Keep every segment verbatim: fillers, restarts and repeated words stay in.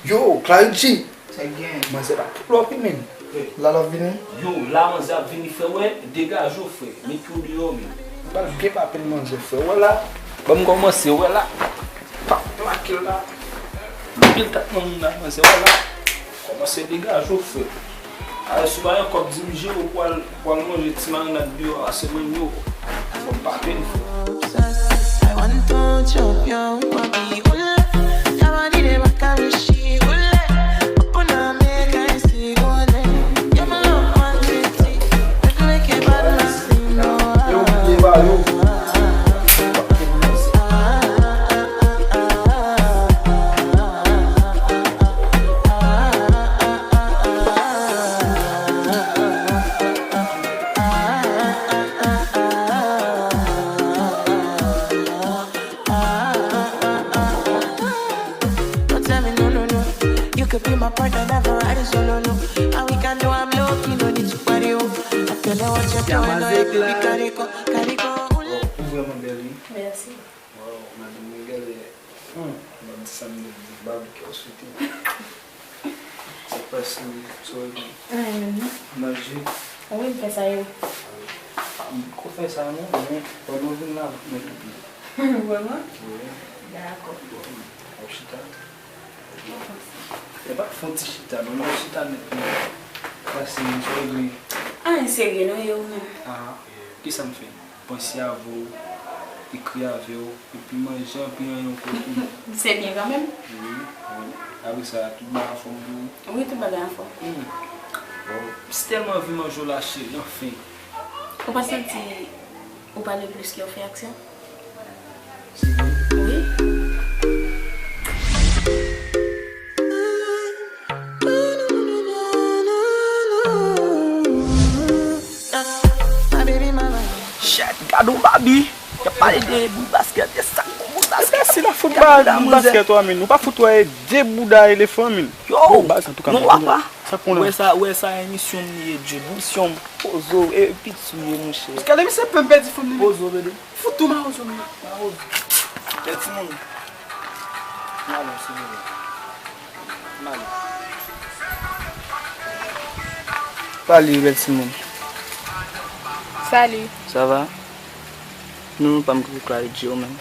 Yo, Clarity! Sa k gen? Manzè pa tout lòk wi, men. Wi. La l ap vini? Yo, la manzè ap vini, frè, wè, degaje w, frè. Met pye w deyò, men. M pral byen pape l, manzè, frè. Wè la. Ban m kòmanse, wè la. Pa plake l la. Pil tèt nan moun la, manzè, wè la. Kòmanse degaje w, frè. Alò, si w pa gen kòb, dirije w pou al, pou al manje ti marinad deyò a, se mwen yo. Fò m pa peni fò. Don't tell me no, no, no. You could be my partner, never ride it solo, no. And we can do I'm low key, no need to party, oh. I feel like what you're doing, no, baby, carry go, carry go, ooh, la. Ou vrèman bèl, wi. Mèsi. Waw, madanm mwen genlè, hmm, m ap di sa m vle di, m pa vle kè w sote. Sa k pase, sa w gen? Anyen menm non. Manje? Wi, m fè sa yo. Ah, m poko fè sa non, men pandan w vin la, mwen toupiye. Vrèman? Wi. Dakò. Bon, w ap chita? Mwen panse. E pa fè yon ti chita non, mwen chita nèt non. Pase m sou egri. Anyen serye non, e ou menm? Ah, kisa m fè? Panse avè w, ekri avè w, epi manje anpi anyen w poko. Se byen kanmenm. Wi, wi. Apre sa, tout bagay anfòm pou ou? Wi, tout bagay anfòm. Hmm. Bon, m si tèlman anvi manje w la, cheri, anfen. Ou pa santi ou pale plis ke w fè aksyon? Se vre? Wi. Shit, gad on Barbie. Y ap pale de bout baskèt, de sak bon bout baskèt. Ebyen, si la fout ba bout baskèt, ou pa fout wè de bouda elefan, men. Yo, bon, baz, antouka, non, papa. Sa k pran la? Wè sa, wè sa, emisyon m li ye, Dye, emisyon m, pozo, e piti sou ye, monchè. Gade misye pèm pèdi fanm li. Pozo, bebe. Fout tou mawozo, men. Mawozo. Bèl timoun. M ale, si w vle. M ale. Salut, bèl timoun. Salut. Ça va? Non, pa m pou Clarity ou menm.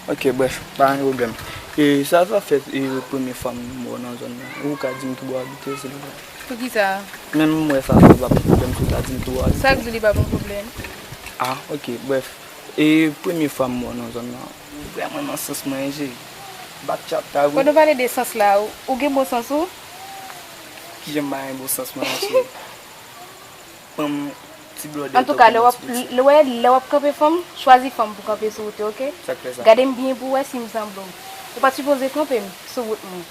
Ok, bref, pa gen pwoblèm. E sa, sa fè, e, premye fwa m wè w nan zòn nan. Ou ka di m ki bò w abite, silvouplè? Poukisa? Menm m wè sa, sa pa pwoblèm, si w ta di m ki bò w abite. Sa k di li pa pwoblèm? Ah, ok, bref. E premye fwa m wè w nan zòn nan, ou vrèman nan sans mwen, wi, cheri. Back chat ta, wi. Pandan w pale de sans la, ou, ou gen bon sans ou? Kijan m pa gen bon sans mwen, cheri? Ban m ti blòdè. Antouka, lè w ap, lè, lè w ap kanpe fanm, chwazi fanm pou kanpe sou wout yo, ok? Sa k fè sa? Gade m byen pou w wè si m sanble w. Ou pa t sipoze kanpe m sou wout mwen.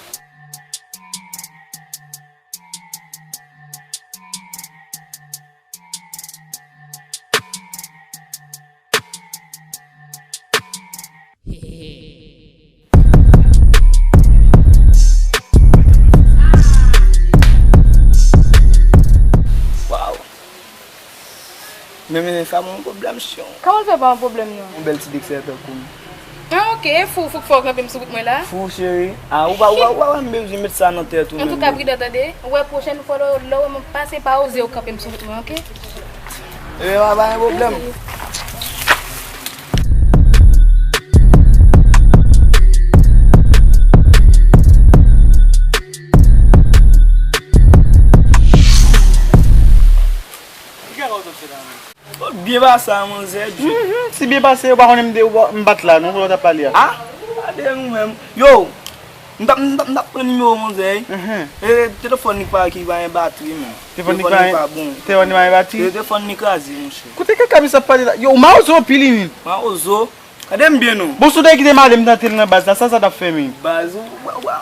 Waw. Men, men, men, sa pa yon pwoblèm, chyon. Kòman l fè pa yon pwoblèm, non? Yon bèl ti dèksè tankou m. Ah, ok, e fou, fou k fè w kanpe m sou wout mwen la? Fou, cheri. Ah, ou pa, ou pa, ou pa wè m bezwen met sa nan tèt ou menm. Antouka, pridan, tande. Ou wè, pwochèn fwa, lè, lè w wè m ap pase, pa oze w kanpe m sou wout mwen, ok? Ebyen, pa, pa gen pwoblèm. Ou byen pase a, manzè, Dye. Mhm, si byen pase, ou pa konnen m te, ou pa, m pa t la, non, pou lè w t ap pale a. Ah, gade nou menm. Yo, m t ap, m t ap, m t ap pran nimewo manzè, wi. Mhm. E, telefòn li pa, ki pa gen batri, menm. Telefòn li pa gen, pa bon. Telefòn li pa gen batri? E, telefòn li kraze, monchè. Kote kaka misye ap pale la? Yo, ou mawozo anpil, wi, menm. Mawozo? Gade m byen, non. Bon, si w te kite madanm tante l nan baz la, sa, sa t ap fè, menm? Baz, ou, ou, ou,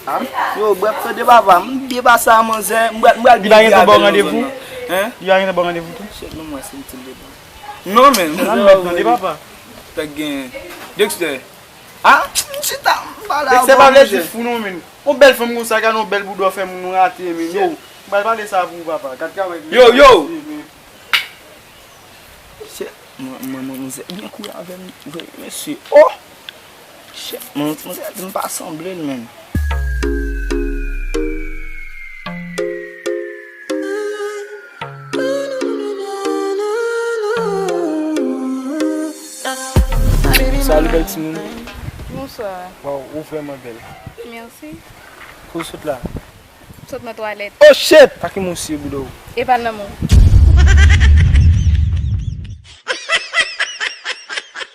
Ah, yo, brèf, tande papa, m byen pase a manzè, m pral, m pral byen grave nan zòn nan. Li pa gentan ba w randevou? Hein? Li pa gentan ba w randevou tou? Shit, non, mwen santi l devan. Non, men, sa m mèt tande papa. Tèt gen Dexter. Ah, m chita, m pale a Dexter pa vle di fou non, men. Yon bèl fanm konsa, gade yon bèl bouda fè moun rate, men. Yo, m pral pale sa pou ou, papa. Gad travay. Yo, yo! Shit, mwen, mwen, mwen, mwen, byen kouri avè m, vre, mesye. Oh! Shit, man, yon timoun sa di m pa sanble l, menn. Salut, bèl timoun. Bonsoir. Waw, ou vrèman bèl. Merci. Kote w sot la? Sot nan twalèt. Oh shit! Pa ki moun siye bouda w. E pa nan moun.